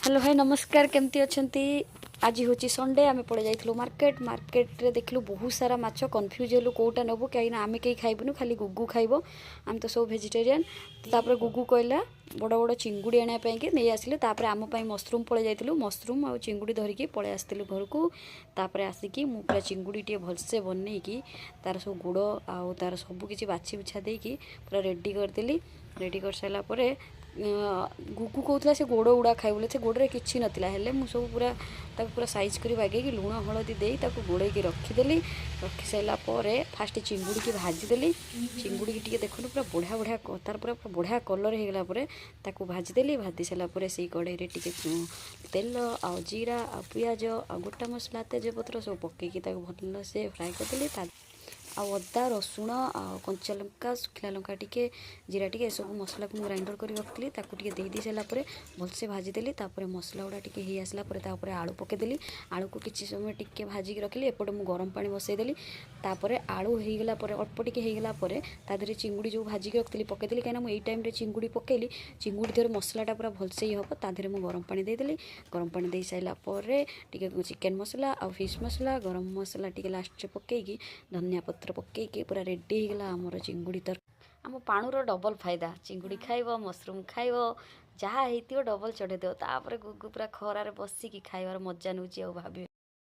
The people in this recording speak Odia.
ହ୍ୟାଲୋ ଭାଇ, ନମସ୍କାର। କେମିତି ଅଛନ୍ତି? ଆଜି ହେଉଛି ସଣ୍ଡେ। ଆମେ ପଳେଇ ଯାଇଥିଲୁ ମାର୍କେଟ। ମାର୍କେଟରେ ଦେଖିଲୁ ବହୁତ ସାରା ମାଛ। କନଫ୍ୟୁଜ୍ ହେଲୁ କେଉଁଟା ନେବୁ, କାହିଁକିନା ଆମେ କେହି ଖାଇବୁନୁ, ଖାଲି ଗୁଗୁ ଖାଇବ। ଆମେ ତ ସବୁ ଭେଜିଟେରିଆନ୍। ତାପରେ ଗୁଗୁ କହିଲା ବଡ଼ ବଡ଼ ଚିଙ୍ଗୁଡ଼ି ଆଣିବା ପାଇଁକି, ନେଇ ଆସିଲୁ। ତାପରେ ଆମ ପାଇଁ ମସରୁମ୍ ପଳେଇ ଯାଇଥିଲୁ। ମସରୁମ୍ ଆଉ ଚିଙ୍ଗୁଡ଼ି ଧରିକି ପଳେଇ ଆସିଥିଲୁ ଘରକୁ। ତାପରେ ଆସିକି ମୁଁ ପୁରା ଚିଙ୍ଗୁଡ଼ି ଟିକେ ଭଲସେ ବନେଇକି, ତାର ସବୁ ଗୋଡ଼ ଆଉ ତାର ସବୁ କିଛି ବାଛି ବୁଛା ଦେଇକି ପୁରା ରେଡ଼ି କରିଦେଲି। ରେଡ଼ି କରିସାରିଲା ପରେ ଗୁଗୁ କହୁଥିଲା ସେ ଗୋଡ଼ ଗୁଡ଼ା ଖାଇବ ବୋଲି। ସେ ଗୋଡ଼ରେ କିଛି ନଥିଲା, ହେଲେ ମୁଁ ସବୁ ପୁରା ତାକୁ ପୁରା ସାଇଜ୍ କରି ବାଗେଇକି, ଲୁଣ ହଳଦୀ ଦେଇ ତାକୁ ଗୋଳେଇକି ରଖିଦେଲି। ରଖିସାରିଲା ପରେ ଫାଷ୍ଟ ଚିଙ୍ଗୁଡ଼ିକି ଭାଜିଦେଲି। ଚିଙ୍ଗୁଡ଼ିକି ଟିକେ ଦେଖନ୍ତୁ, ପୁରା ବଢ଼ିଆ ବଢ଼ିଆ ତାର ପୁରା ପୁରା ବଢ଼ିଆ କଲର୍ ହେଇଗଲା ପରେ ତାକୁ ଭାଜିଦେଲି। ଭାଜି ସାରିଲା ପରେ ସେଇ କଢ଼େଇରେ ଟିକେ ତେଲ ଆଉ ଜିରା ଆଉ ପିଆଜ ଆଉ ଗୋଟା ମସଲା, ତେଜପତ୍ର ସବୁ ପକେଇକି ତାକୁ ଭଲସେ ଫ୍ରାଏ କରିଦେଲି। ତା ଆଉ ଅଦା, ରସୁଣ ଆଉ କଞ୍ଚା ଲଙ୍କା, ଶୁଖିଲା ଲଙ୍କା ଟିକେ, ଜିରା ଟିକେ, ଏସବୁ ମସଲାକୁ ମୁଁ ଗ୍ରାଇଣ୍ଡର କରି ରଖିଥିଲି। ତାକୁ ଟିକେ ଦେଇ ଦେଇ ସାରିଲା ପରେ ଭଲସେ ଭାଜିଦେଲି। ତାପରେ ମସଲା ଗୁଡ଼ା ଟିକେ ହେଇ ଆସିଲା ପରେ ତା ଉପରେ ଆଳୁ ପକେଇଦେଲି। ଆଳୁକୁ କିଛି ସମୟ ଟିକେ ଭାଜିକି ରଖିଲି। ଏପଟେ ମୁଁ ଗରମ ପାଣି ବସେଇଦେଲି। ତାପରେ ଆଳୁ ହେଇଗଲା ପରେ, ଅଳ୍ପ ଟିକେ ହେଇଗଲା ପରେ ତା ଦେହରେ ଚିଙ୍ଗୁଡ଼ି ଯେଉଁ ଭାଜିକି ରଖିଥିଲି ପକେଇଦେଲି। କାହିଁକିନା ମୁଁ ଏଇ ଟାଇମ୍ରେ ଚିଙ୍ଗୁଡ଼ି ପକେଇଲି, ଚିଙ୍ଗୁଡ଼ି ଦେହରେ ମସଲାଟା ପୁରା ଭଲସେ ଇଏ ହେବ। ତା ଦେହରେ ମୁଁ ଗରମ ପାଣି ଦେଇଦେଲି। ଗରମ ପାଣି ଦେଇ ସାରିଲା ପରେ ଟିକେ ଚିକେନ୍ ମସଲା ଆଉ ଫିସ୍ ମସଲା, ଗରମ ମସଲା ଟିକେ ଲାଷ୍ଟରେ ପକେଇକି, ଧନିଆ ପତ୍ର ପକେଇକି ପୁରା ରେଡ଼ି ହେଇଗଲା ଆମର ଚିଙ୍ଗୁଡ଼ି ତରକାରୀ। ଆମ ପାଣୁର ଡବଲ୍ ଫାଇଦା, ଚିଙ୍ଗୁଡ଼ି ଖାଇବ, ମସରୁମ୍ ଖାଇବ, ଯାହା ହେଇଥିବ ଡବଲ୍ ଚଢ଼େଇ ଦେବ। ତାପରେ ଗୁଗୁ ପୁରା ଖରାରେ ବସିକି ଖାଇବାର ମଜା ନେଉଛି ଆଉ ଭାବିବେ।